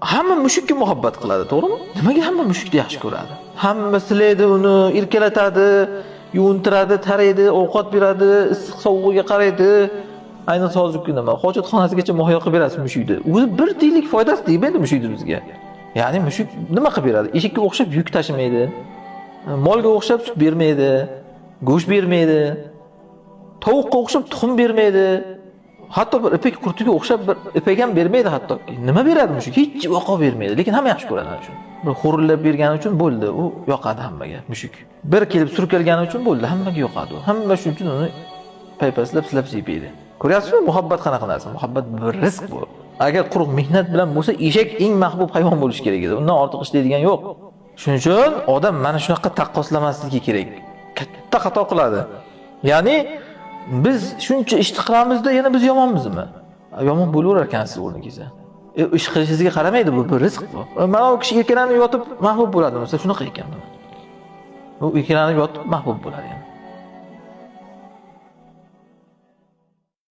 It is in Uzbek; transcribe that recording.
Hamma mushukka muhabbat qiladi, to'g'rimi? Nimaga hamma mushukni yaxshi ko'radi? Hamma silaydi uni, erkalatadi, yuvintiradi, taraydi, ovqat beradi, issiq sovug'iga qaraydi. Ayniqsa hozirgi nima, hojatxonasigacha muhayyo qilib berasiz mushukni. O'zi bir tiyinlik foydasi tegmaydi mushukni bizga. Ya'ni mushuk nima qilib beradi? Eshakka o'xshab yuk tashimaydi. Molga o'xshab sut bermaydi, go'sht bermaydi. Tovuqqa o'xshab tuxum bermaydi. Hatto bir ipak qurtiga o'xshab bir ipak ham bermaydi hatto. Nima beradi mushuk? Hech vaqo bermaydi, lekin hamma yaxshi ko'radi ana shuni. Bir xo'rillab bergani uchun bo'ldi, u yoqadi hammaga mushuk. Bir kelib surkalgani uchun bo'ldi, hammaga yoqadi u. Hamma shuning uchun uni paypaslab silab siypaydi. Ko'ryapsizmi, muhabbat qanaqa narsa? Muhabbat bir rizq bu. Agar quruq mehnat bilan bo'lsa, eshak eng mahbub hayvon bo'lishi kerak edi. Undan ortiq ishlaydigan yo'q. Shuning uchun odam mana shunaqa taqqoslamasligi kerak. Katta xato qiladi. Ya'ni biz shuncha ishni qilamizda, yana biz yomonmizmi? Yomon bo'laverar ekansiz o'rni kelsa. Ish qilishingizga qaramaydi, bu bir rizq bu. Mana u kishi erkalanib yotib mahbub bo'ladi, masalan, shunaqa ekan. U erkalanib yotib mahbub bo'ladi yani.